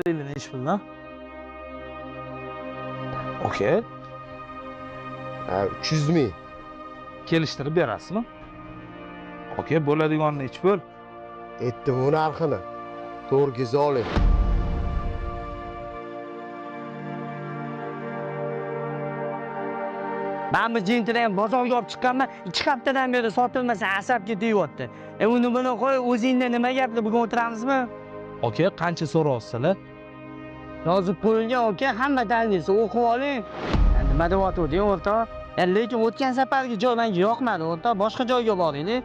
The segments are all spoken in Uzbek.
Nechi puldan? Aka, Ha, 300 ming. Kelishtirib berasizmi? Aka, bo'ladigan nechi pul? Aytdim u narxini. To'g'ri kelsa oling. Man bu Gentrani ham bozorga olib chiqqanman, 2 haftadan beri sotilmasa asabga teyyapti. E uni buni qo'y, o'zingda nima gapli, bugun o'tiramizmi? Aka, qancha so'rayapsizlar? Yozib qo'yilgan aka, hamma taniysiz, o'qib oling. Nima deyotganding o'rtoq? Lekin o'tgan safargi joy menga yoqmadi o'rtoq, boshqa joyga boraylik.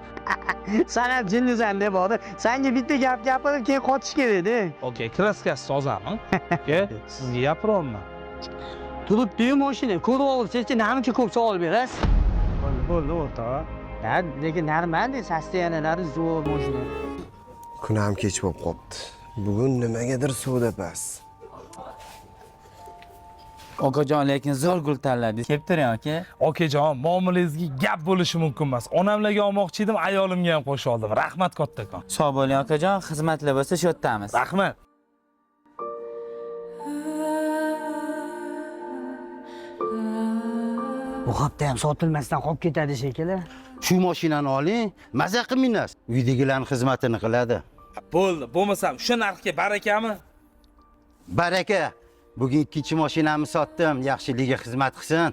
San ham jinnisan deb bordi. Sanga bitta gap gapirib keyin qochish kerak-da. Aka, kraskasi tozami? Aka, sizga gapiryapman. Turibdi-yu mashina, ko'rib olsangiz, namuncha ko'p savol berasiz. Bo'ldi, bo'ldi o'rtoq. Ha, lekin normalda, состояниялari zo'r mashina. Kun ham kech bo'lib qopti. Bugun nimagadir savdo past. Okajon, lekin zo'r gul tanladingiz. Kelib turing aka. Okajon, muomalangizga gap bo'lishi mumkin emas. Onamlarga olmoqchi edim, ayolimga ham qo'shib oldim. Rahmat kattakon. Sog' bo'ling okajon, xizmatlar bo'lsa shu yerdamiz. Rahmat. Bu hafta ham sotilmasdan qolib ketadi shekilli. Shu mashinani oling, maza qilib minasiz. Uydagilarning xizmatini qiladi. Bo'ldi, bo'lmasam o'sha narxga barakami? Baraka. Bugun ikkinchi mashinamni sotdim. Yaxshiligiga xizmat qilsin.